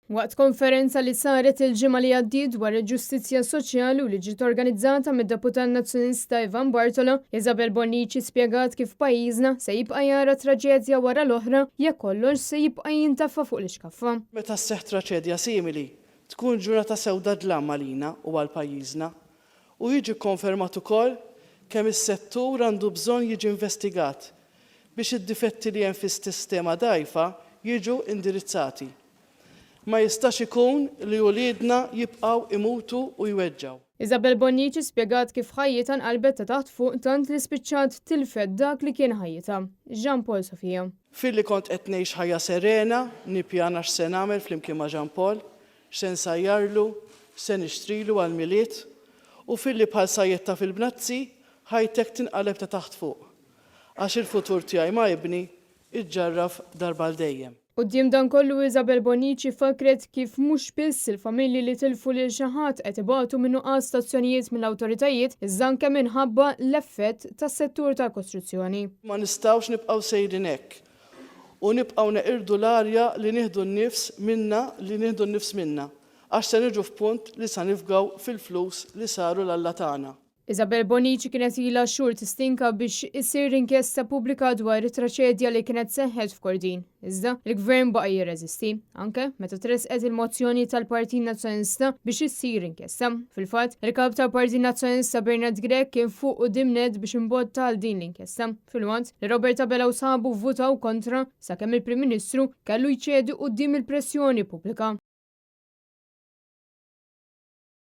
Waqt konferenza li saret il-ġimgħa li għaddiet dwar il-ġustizzja soċjali u li ġiet organizzata mid-deputat Nazzjonalista Ivan Bartolo, Isabel Bonnici spjegat kif pajjiżna se jibqa' jara traġedja wara l-oħra jekk kollox se jibqa' jintafa' fuq l-ixkaffa. Meta sseħħ traċedja simili, tkun ġurnata sewda dlam għalina u għal pajjiżna u jiġi kkonfermat ukoll kemm is-settur għandu bżonn jiġi investigat biex id-difetti li hemm fis-sistema dgħajfa jiġu indirizzati. Ma jistax ikun li uliedna jibqgħu imutu u jweġġgħu. Isabel Bonnici spjegat kif ħajjitha nqalbet ta' taħt fuq tant li spiċċat tilfet dak li kien ħajjitha. Jean Paul Sofia. Filli kont qed ngħix ħajja serena, nippjana x'se nagħmel flimkien ma' Jean Paul, x'se nsajjarlu, x'se nixtrilu għall-Milied, u filli bħal sajjetta fil-bnazzi, ħajtek tinqaleb ta' taħt fuq. Għax il-futur tiegħi ma' ibni iġġarraf darba għal dejjem. Quddiem dan kollu Isabel Bonnici fakkret kif mhux biss il-familji li tilfu lil xi ħadd qed ibatu minn nuqqas ta' azzjonijiet mill-awtoritajiet iżda anke minħabba l-effett tas-settur tal-kostruzzjoni. Ma nistgħux nibqgħu sejrin hekk u nibqgħu neqirdu l-arja li nieħdu n-nifs minnha li nieħdu n-nifs minnha għax se niġu f'punt li sa nifgaw fil-flus li saru l-alla tagħna. Isabel Bonnici kienet ilha xhur tistinka biex issir inkjesta pubblika dwar it-traċedja li kienet seħħet f'Kordin. Iżda, il-Gvern baqa' jirreżisti, anke meta tressqet il-mozzjoni tal-Partit Nazzjonalista biex issir inkjesta. Fil-fatt, il-Kap tal-Partit Nazzjonalista Bernard Grech kien fuq quddiem nett biex imbotta għal din l-inkjesta, filwaqt li Robert Abela u sħabu vvutaw kontra sakemm il-Prim Ministru kellu jċedi quddiem il-pressjoni pubblika.